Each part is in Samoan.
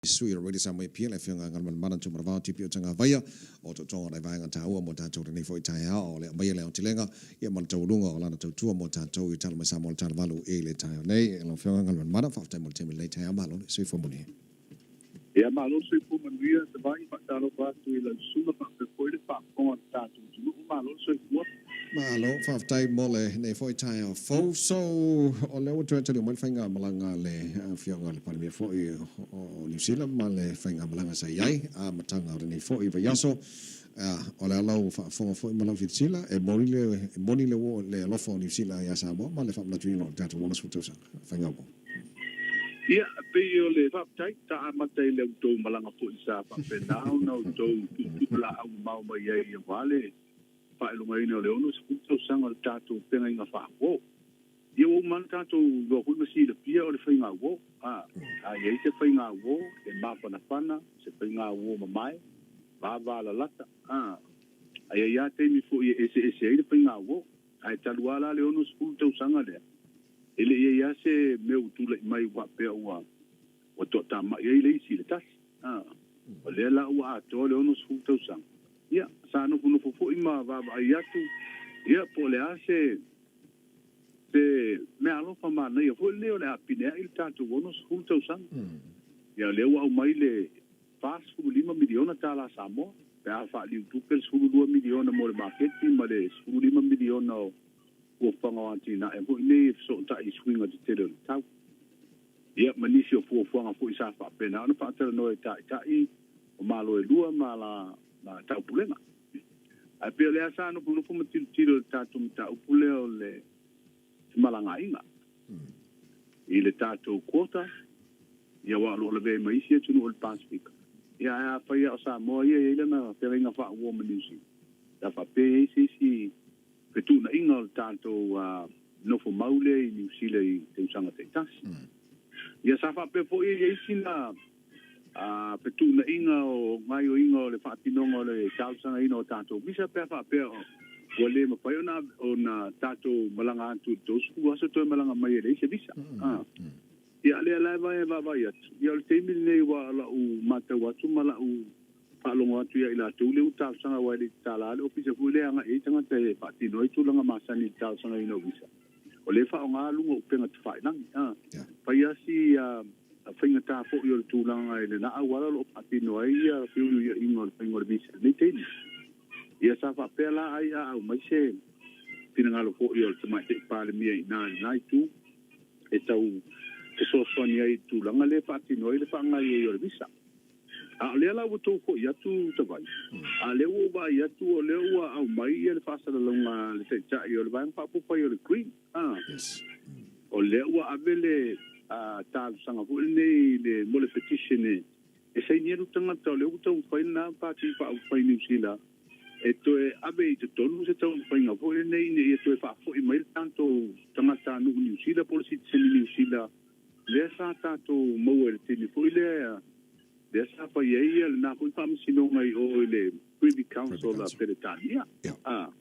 Sui o le Radio Samoa Apia, le Afioga ia Galumalemana Tuimalevaoa Tipi o Tagavaia, o tootoga o nai vaega taua mo tatou lenei foi taeao, o le aumaia le aotelega ia ma le taualuga o lana tautua mo tatou i Tala Mai Samoa le Tala Valu i le taeao nei. Lau Afioga Galumalemana, faafetai mo le taimi lenei taeao, malo le soifua manuia. Ia malo le soifua manuia Tavai, faatalofa atu i lau susuga faapea foi le faafofoga a le tatou atunuu, malo le soifua. Malo, faafetai mo lenei foi taeao fou. So, o lea ua toe taliu mai le faigamalaga a le Afioga i le Palemia foi o Niu Sila ma le faigamalaga sa i ai amataga o lenei foi vaiaso. O le a lau faafofoga foi ma lau silasila, e moni le, e moni le, le alofa o Niu Sila ia Samoa ma le faamanatuina o le tatou 60 tausaga faigauo. Ia, e pei o le faafetai, sa amata i le outou malaga foi sa faapena ona outou tuutuu laau mamao mai ai aua le faailogaina o le 60 tausaga o le tatou feagaiga faa-uo. Ia ua uma lava ona tatou iloa foi ma silafia o le faiga uo. A, a i ai se faiga uo e mafanafana, se faiga uo mamae, vavalalata, a, a i ai lava taimi foi e eseese ai le faiga uo. Ae talu lava la le 60 tausaga lea, e le i i ai lava se mea ua tulai mai ua faapea ua ua toatamai ai le isi i le tasi. A, o lea la ua atoa le 60 tausaga. Ia, sa nofonofo foi ma vaavaai atu, ia, po o le a se se meaalofa manaia foi lenei o le a pineai le tatou 60 tausaga. Ia, o lea ua aumai le $45 miliona tala Samoa, pe a faaliutupe le $12 miliona mo le maketi ma le $15 miliona o fuafuaga o atinae foi nei e fesootai i suiga tetele o le tau. Ia, ma nisi o fuafuaga foi sa faapena ona faatalanoa e Taitai o Malo e lua ma la ma Taupulega. Ae pei o lea sa nofonofo ma tilotilo i le tatou mataupu lea o le femalagaaiga i le tatou quota, ia aua o lo o lavea ai ma isi atunuu o le Pasefika. Ia ae afai lava o Samoa ia e i ai lana feagaiga faa-war ma Niu Sila, pe a faapea e i ai se isi fetuunaiga o le tatou nofo mau lea i Niu Sila i tausaga taitasi. Ia sa faapea foi e i ai sina fetuunaiga o gaioiga o le faatinoga o le talosagaina o tatou visa pe a faapea ua le mafai ona ona tatou malaga atu i le 30 aso toe malaga mai e leai se visa. Ia lea la e vaavaai atu, ia o le taimi lenei ua lau matau atu ma lau faalogo atu ia i latou lea ua talosaga aua e le i tatala lava le ofisa foi lea e agai ai tagata e faatino ai tulaga masani i le talosagaina o visa. O lea e faaaoga luga o upega tafailagi. A fai lava si faigata foi o le tulaga i lena auala o lo o faatino ai ia feuiuiaiga o le faiga o le visa i lenei taimi. Ia sa faapea la ai a aumai se finagalo foi o le Tamaitai Palemia i ina i lena itu e tau fesoasoani ai i le tulaga lea e faatino ai le faagaoioi o le visa. A o lea la ua tou foi atu Tavai, a o lea ua ou vaai atu o lea ua aumai ia le faasalalauga a le Taitai o le Vaega Faaopoopo o le Green, a, o lea ua ave le talosaga foi lenei le, mo le petition e, e saini ai le tagata o lea ua taumafai lena Pati Faaupufai Niu Sila e toe ave i totonu se taumafaiga foi lenei ina ia toe faafoi mai le tatou tagatanuu Niu Sila po o le sitiseni Niu Sila lea sa tatou maua i le taimi foi lea, lea sa fai ai ia lena foi faamasinoga i o i le Privy Council a Peretania. A,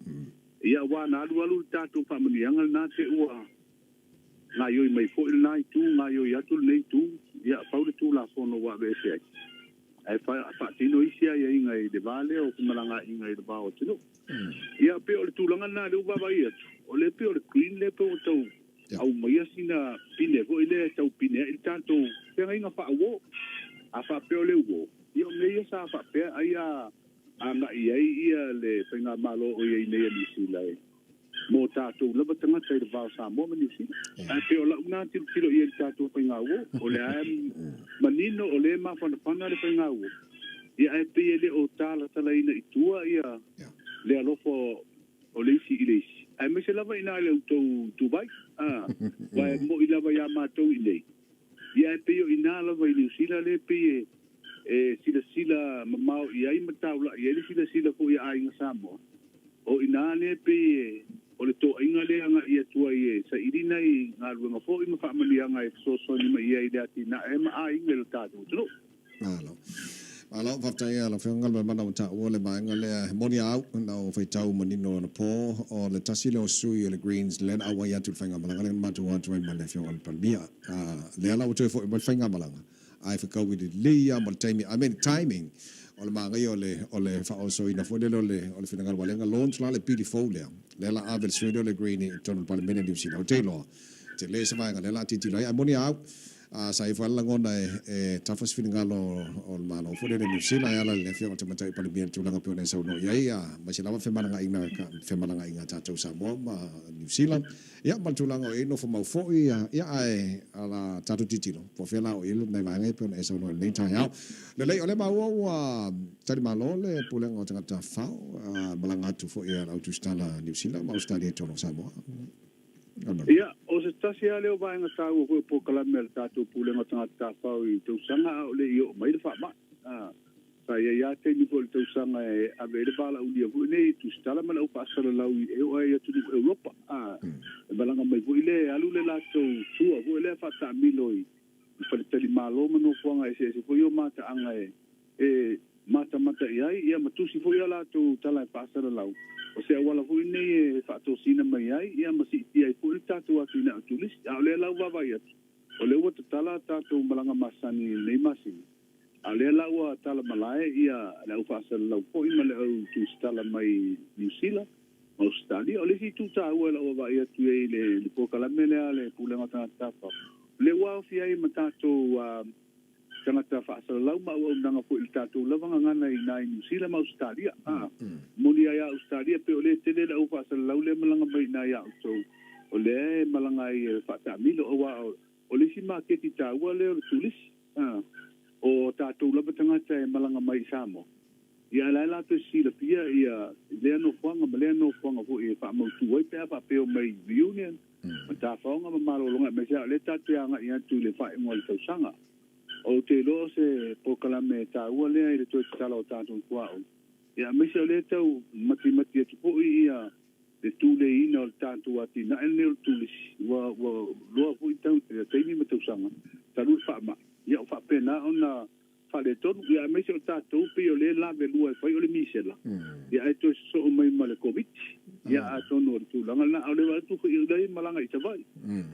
ia aua na alualu le tatou faamanuiaga lena te ua gaioi mai foi lena itu, gaioi atu lenei itu, ia pau le Tulafono ua aveese ai. Ae faatino isi aiaiga i le va lea o femalagaaiga i le va o atunuu. Ia pei o le tulaga lena lea ua vaavaai atu, o lea pei o le green lea pei ua tau aumaia sina pine foi lea e tau pine ai le tatou feagaiga faa-uo. A faapea o le uo, ia o mea ia sa faapea ai a agai ai ia le faigamalo o i ai nei a Niu Sila e mo tatou lava tagata i le va o Samoa ma Niu Sila. Ae pei o lau na tilotilo i ai i le tatou faigauo, o lea e manino o lea e mafanafana le faigauo, ia ae pei e le o talatalaina i tua ia le alofa o le isi i le isi, aemaise lava ina i le outou ituvai, a, aua e mo'i lava iā matou i inei, ia ae pei o ina lava i Niu Sila lea e pei e, e silasila mamao i ai ma taula'i ai le silasila foi a aiga Samoa, o ina lea e pei e, o le toaiga lea e aga'i atu ai e saili nai galuega foi ma faamanuiaga e fesoasoani mai ai i le atinae ma aiga i lo tatou atunuu. Malo. Malo, faafetai lau Afioga Galumalemana ua taua le vaega lea. He moni a au na ou faitau manino anapo o le tasi lea o sui o le Greens lea na auai atu i le faigamalaga lea na matou o atu ai ma le Afioga i le Palemia. Lea la ua toe foi mai le faigamalaga. Ae fekaui lelei lava ma le taimi, I mean timing o le manaia o le o le faaosoina foi lele o le o le finagalo aua lea na launch la le pili fou lea, lea la ave le sui lea o le Green i totonu o le Palemene o Niu Sila. Ou te iloa, tele se vaega lea la a tilotilo ai. Ae moni a au, a sa i ai foi lava le lagona e e tafa se finagalo o le Malo foi lele o Niu Sila e ala i le Afioga i le Tamaitai Palemia i le tulaga pei ona e saunoa i ai, aemaise lava femalagaaiga femalagaaiga a tatou Samoa ma Niu Sila. Ia, ma le tulaga o i ai nofo mau foi, ia, ae a la tatou tilotilo, po o fea la o i ai nai vaega ia pei ona e saunoa i lenei taeao. Lelei, o lea maua ua talimalo le Pulega o Tagata Tafafao, malaga atu foi a le Au Tusitala Niu Sila ma Ausetalia i totonu o Samoa. Ia, o se tasi lava lea o vaega taua foi o polokalame a le tatou Pulega o Tagata Tafafao i tausaga a o le i oo mai le faamai. Sa i ai lava taimi foi o le tausaga e ave ai le valaaulia foi nei i tusitala ma le au faasalalau e oo ai i atunuu Europa. E malaga mai foi le alu le latou tua foi lea faataamilo i faletalimalo ma nofoaga eseese foi o mataaga e matamata i ai, ia ma tusi foi a latou tala e faasalalau. O se auala foi nei e faatosina mai ai ia ma siitia ai foi le tatou atinae o turisi. A o lea la ua vaavaai atu, o lea ua tatala a tatou malaga masani i lenei masina. A o lea la ua tala malae ia le au faasalalau foi ma le au tusitala mai Niu Sila ma Ausetalia. O le isi itu taua i lau vaavaai atu i ai i le polokalame lea a le Pulega o Tagata Tafafao, o lea ua aofia ai ma tatou tagata faasalalau ma auaunaga foi i le tatou lava gagana i ina i Niu Sila ma Ausetalia. A moni ai a Ausetalia pei o lea e tele le au faasalalau lea e malaga mai i ina ia outou, o lea e malaga ai e faataamilo aua o le isi maketi taua lea o le turisi. A, o tatou lava tagata e malaga mai i Samoa, ia a la e latou e silafia ia lea nofoaga ma lea nofoaga foi e faamautu ai pe a faapea o mai reunion ma tafaoga ma malologa aemaise lava o lea tatou te agai atu i le faaiuga o le tausaga. Ou te iloa o se polokalame taua lea i le toe tatala o tatou tuaoi, ia aemaise o lea e tau matimati atu foi ia le tuleiina o le tatou atinae lenei o le turisi, ua loa foi taimi ma tausaga talu le faamai, ia o faapena ona faaletonu, ia aemaise o tatou pei o lea e lavelua e fai o le misela, ia ae toe sosoo mai ma le Koviti. Ia atonu o le tulaga lena, a o le vaai atu foi o lea e malaga i Savaii,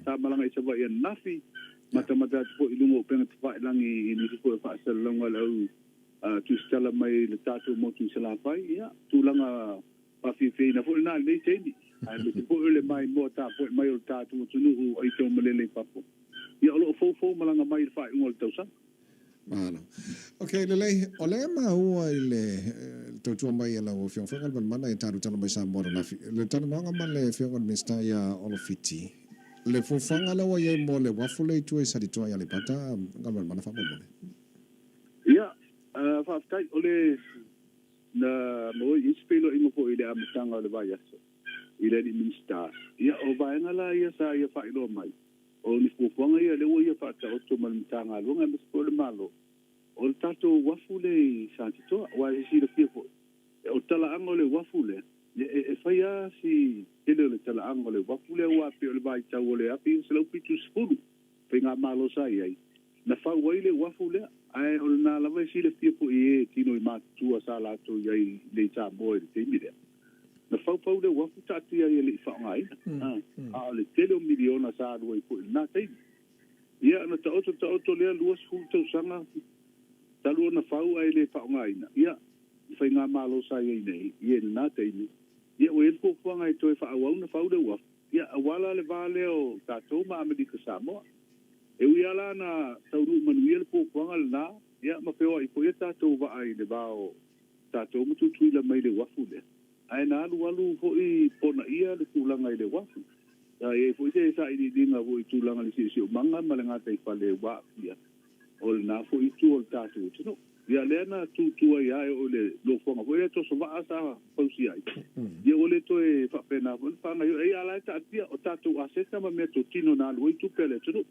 sa malaga i Savaii ananafi, matamata atu foi i luga o upega tafailagi i nisi foi o faasalalauga a le au tusitala mai le tatou motu i Salafai, ia tulaga Faafiafiaina foi lena i lenei taimi, aemaise foi o le maimoa tapuai mai o le tatou atunuu i taumalele i fafo. Ia, o lo o foufou malaga mai i le faaiuga o le tausaga. Malo. Ok, lelei. O lea e maua i le tautua mai a lau Afioga foi Galumalemana i talu tala mai Samoa ananafi, le talanoaga ma le Afioga i le Minisita ia Olo Fiti, le fuafuaga lea ua i ai mo le uafu lea i tua i Salitoa i Aleipata, Galumalemana faamolemole. Ia, faafetai. O le Na maua i isi feiloaiga foi i le amataga o le vaiaso i le alii Minisita. Ia, o vaega la ia sa ia faailoa mai, o ni fuafuaga ia lea ua ia faataoto ma le Matagaluega aemaise foi o le Malo, o le tatou uafu lea i Satitoa. Aua e silafia foi, o le talaaga o le uafu lea, e fai lava si tele o le talaaga o le uafu lea aua pei o le vaitau o le 1970, faigamalo sa i ai, na fau ai le uafu lea, ae o lena lava e silafia foi e e tino i matutua sa latou i ai i nei Samoa i le taimi lea. Na faufau le uafu taatia ai e le i faaaogaina, a o le tele o miliona sa alu ai foi i lena taimi. Ia, na taoto taoto lea 20 tausaga talu ona fau ae le faaaogaina, ia, i faigamalo sa i ai nei i lena taimi, ia ua i ai le fuafuaga e toe faaauau ona fau le uafu, ia, aua la le va lea o tatou ma Amerika Samoa. E ui lava la na taunuu manuia le fuafuaga lena, ia, ma feoai foi a tatou vaa i le va o tatou ma Tutuila mai le uafu lea, ae na alualu foi ponaia le tulaga i le uafu. Sa i ai foi se sailiiliga foi i tulaga i le siosiomaga ma le gataifale ua aafia o lena foi itu o le tatou atunuu. Ia lea na tutu ai lava e oo i le nofoaga foi lea toso vaa sa fausia ai. Ia ua le toe faapena foi le faagaioia. Ia a la e taatia o tatou aseta ma mea totino na alu ai tupe a le atunuu.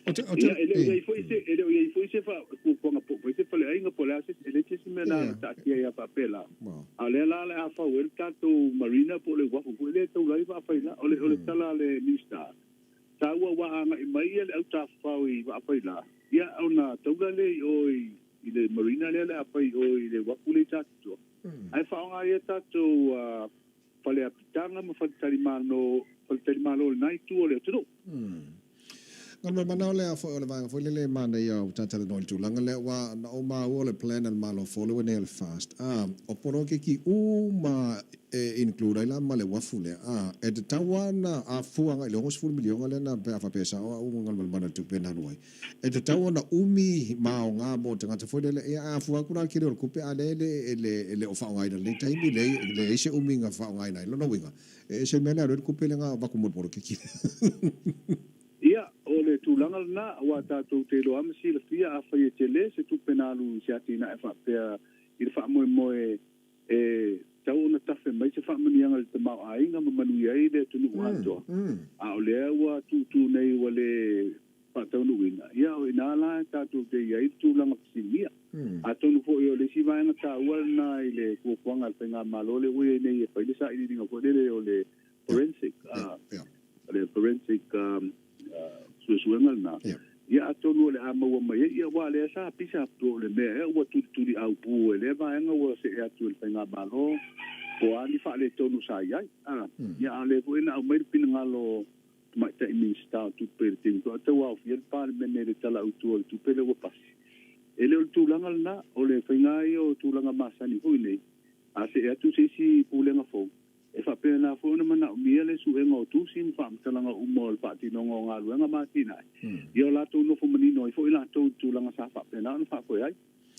Ia e le o i ai foi se e le o i ai foi se fuafuaga po o fai se faleaiga po o le a se e leai se isi mea na taatia ai lava faapela. A o lea la o le a fau ai le tatou marina po o le uafu foi lea e taula ai Vaafaila. O le o le tala a le Minisita, taua ua agai mai le au tafafao i Vaafaila, ia ona taula lea i o i le marina lea o le a fai i o i le uafu lea i Satitoa, ae faaaoga ai a tatou fale apitaga ma faletalimalo, faletalimalo i lena itu o le atunuu. Galuemaimana o le a foi o le vaega foi lele e manaia ua tatalanoa i le tulaga lea aua na ou maua o le plan a le Malo fou lea ua nei o le fast a o poloketi uma e include ai la ma le uafu lea a e tatau lava ona afua agai i le 60 miliona lea na pe a faapea e sao au Galuemaimana i le tupe na alu ai e tatau ona umi ma aoga mo tagata foi lele ia a afua atu la le tele o le tupe a lea e le e le o faaaogaina i lenei taimi leai leai se umiga faaaogaina ai lona uiga e ese le mea lea alu ai le tupe lea na avatu mo le poloketi lea. Ia, o le tulaga lena, aua tatou te iloa ma silafia afai e tele se tupe na alu i se atinae faapea i le faamoemoe e tatau ona tafe mai se faamanuiaga i le tamaoaiga ma manuia ai le atunuu atoa, a o lea ua tutu nei ua le faataunuuina, ia o i ina la tatou te i ai le tulaga fesiligia. Atonu foi o le isi vaega taua lena i le fuafuaga a le Faigamalo lea ua i ai nei e fai le sailiiliga foi lele o le forensic, o le forensic suesuega lena, ia atonu o le a maua mai ai, ia aua o lea sa pisa atu o le mea ea ua tulituliaupu e lea vaega ua see atu e le Faigamalo po o a ni faaletonu sa i ai. Ia a o lea foi na aumai le finagalo o Tamaitai Minisita o Tupe i le taimi foi a o tauaofia le Palemene i le Tala Autu o le Tupe lea ua pasi. E le o le tulaga lena, o le faiga ia o tulaga masani foi nei, a see atu se isi Pulega fou, E faapena foi ona manaomia le suega o tusi ma faamatalaga uma o le faatinoga o galuega ma atinae, ia o latou nofo manino ai foi latou i le tulaga sa faapena ona faafoe ai.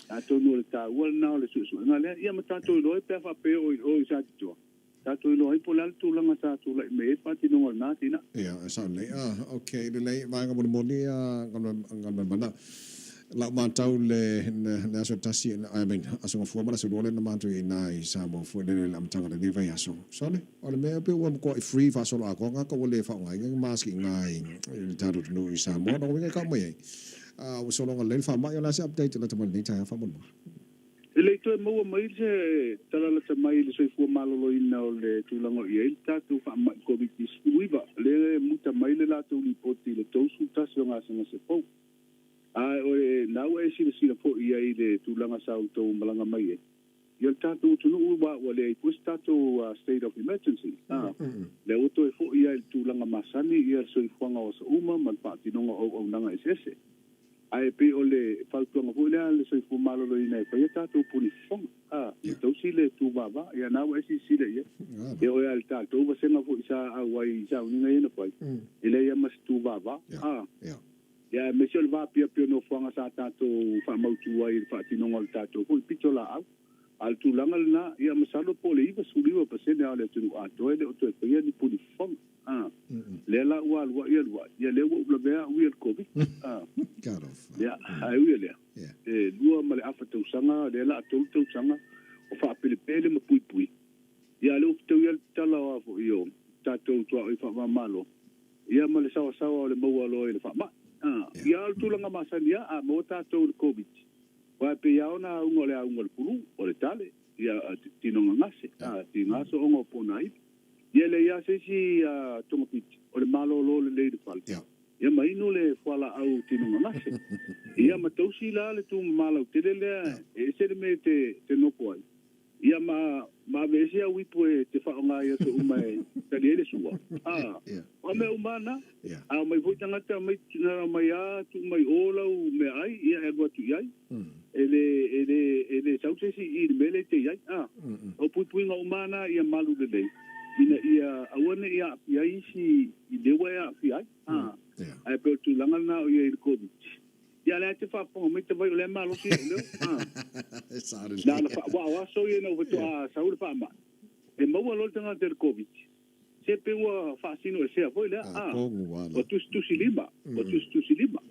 Atonu o le taua lena o le suesuega lea, ia ma tatou iloa ai pe a faapea o i o i Satitoa, tatou iloa ai po o le a le tulaga sa tulai mai ai le faatinoga o lena atinae. Ia, e sao lelei. Ah, ok, lelei, vaega molimoli ia Galuemaimana. Lau matau le le aso e tasi, I mean, aso gafua ma le aso lua lea na matou i ai ina i Samoa foi lele i le amataga o lenei vaiaso. Sole, o le mea pei ua matuai free faasolo atoa tagata ua le faaaogaina ni mask i ina i le tatou atunuu i Samoa. Lona uiga e tau mai ai, ua sologa lelei le faamai. O le a se update lata mai i lenei taeao faamolemole? E le i toe maua mai se tala lata mai i le soifua maloloina o le tulaga o i ai le tatou faamai Koviti-19, lea e muta mai le latou lipoti i le 31 o gasegase fou. A o lena ua e silasila foi i ai i le tulaga sa outou malaga mai ai, ia le tatou atunuu aua ua leai foi se tatou state of emergency, a, lea ua toe foi lava i le tulaga masani ia le soifuaga o aso uma ma le faatinoga o auaunaga eseese. Ae pei o le fautuaga foi lea a le Soifua Maloloina e fai a tatou puni fofoga, a, ia tausi le tuvava, ia lena ua e silasila i ai. E oo lava i le tatou vasega foi sa auai i sauniga ia na fai, e leai lava ma se tuvava, a. Ia aemaise o le vaapiapi o nofoaga sa tatou faamautu ai i le faatinoga o le tatou foi pitolaau. A o le tulaga lena, ia masalo po o le 99% lava o le atunuu atoa e le o toe faia ni puni fofoga. A, lea la ua aluai aluai, ia lea ua ou lavea au ia i le Covid. A, ia, ae ui o lea, e lua ma le afa tausaga, lea la a tolu tausaga o faapelepele ma puipui, ia a o lea ua fetaui lava le tatala o a foi o tatou tuaoi faava-o-Malo, Ia ma le saoasaoa o le maua loa i le faamai. Ia a o le tulaga masani lava, a maua tatou i le Covid, aua e pei lava ona auga o le auga o le pulu, o le tale, ia tino gagase, tiga sooga o ponaivi. Ia e leai lava se isi togafiti o le malolo lelei i le fale, ia ma inu le fualaau tino gagase. Ia ma tausi la le tumama lautele lea e ese le mea e te nofo ai. Ia ma ma aveese au ipu e te faaaoga i aso uma e tali ai le sua. A, o mea uma na. A omai foi tagata omai na omai a tuu mai o lau meaai, ia e alu atu i ai. E le e le e le sau se isi i le mea lea e te i ai. A, o puipuiga uma na ia malu lelei ina ia aua ne i aafia ai isi i lea ua e aafia ai. A, ae pei o le tulaga lena o i ai i le Covid. Ia lea te faafofoga mai tavai o lea malosi lou leo. Ah. Na ona fa wa o aso ia na ua faatoa sau le faamai. E maua loa le tagata i le Covid. Se pe ua faasino esea foi lea. Ah. Ua tusitusi lima, ua tusitusi lima.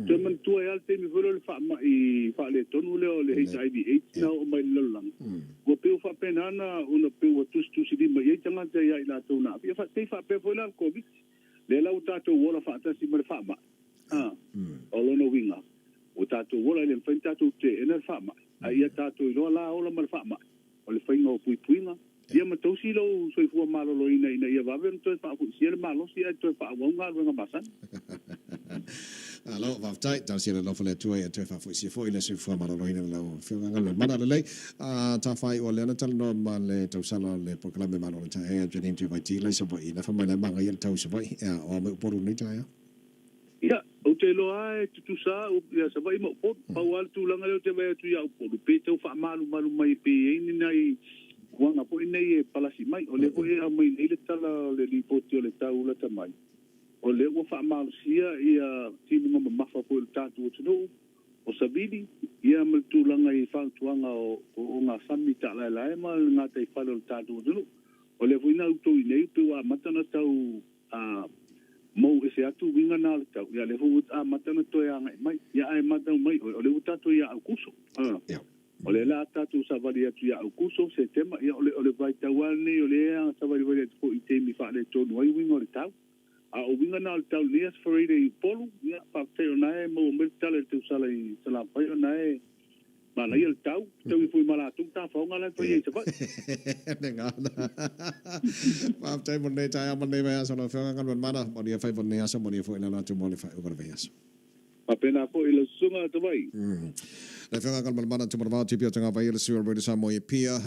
Toe manatua ai lava le taimi foi lea o le faamai faaletonu lea o le HIV AIDS na oo mai i le lalolagi. Ua pei ua faapena ona pei ua tusitusi lima i ai tagata ia i latou na aafia. Pei faapea foi la le Covid. Lea la ua tatou ola faatasi ma le faamai. A, o lona uiga, ua tatou ola, e le mafai ona tatou teena le faamai, a ia tatou iloa la ola ma le faamai, o le faiga o puipuiga, ia ma tausi lou soifua maloloina ina ia vave ona toe faafoisia le malosi ae toe faaauau galuega masani. Malo, faafetai. Talosia le alofa o le Atua ia toe faafoisia foi le soifua maloloina o lau Afioga Galuemaimana lelei. A tafai ua lea na talanoa ma le tausala o le polokalame Malo o le Taeao, Janine Tuivaiti, lai Savaii. Nafa mai la e magaia le tau i Savaii. Ea, o a mai Upolu i lenei taeao? Ia, te iloa lava e tutusa lava upu ia Savaii ma Upolu. Pau lava le tulaga lea ou te vaai atu ia Upolu, pei e tau faamalumalu mai pei e i ai ni nai uaga foi nei e palasi mai. O lea foi e aumai nei le tala o le lipoti o le tau lata mai, o lea ua faamalosia ia timuga mamafa foi o le tatou atunuu, o savili, ia ma le tulaga i fautuaga o ogasami taalaelae ma le gataifale o le tatou atunuu. O lea foi na outou i nei pei ua amata ona tau mou ese atu uiga na o le tau, ia lea foi ua amata ona toe agai mai. Ia ae matau mai oe, o lea ua tatou ia Aukuso. O lea la a tatou savali atu ia Aukuso, Setema, ia o le, o le vaitau lava lenei o lea e savalivali atu foi i taimi faaletonu ai uiga o le tau. A o uiga na o le tau i lenei Aso Faraile i Upolu, ia faafetai o na e maua mai le tala i le tausala i Salafai o na e Manaia le tau, fetaui foi ma latou tafaoga la e fai ai i Savaii. Le gana. Faafetai mo lenei taeao ma lenei vaiaso lau Afioga Galumalemana. Manuia faiva o lenei aso, manuia foi le alo atu mo le faaiuga o le vaiaso. Faapena foi lau susuga Savaii. Le Afioga Galumalemana Tumanavao Tipi o Tagavaia, le sui o le Radio Samoa i Apia.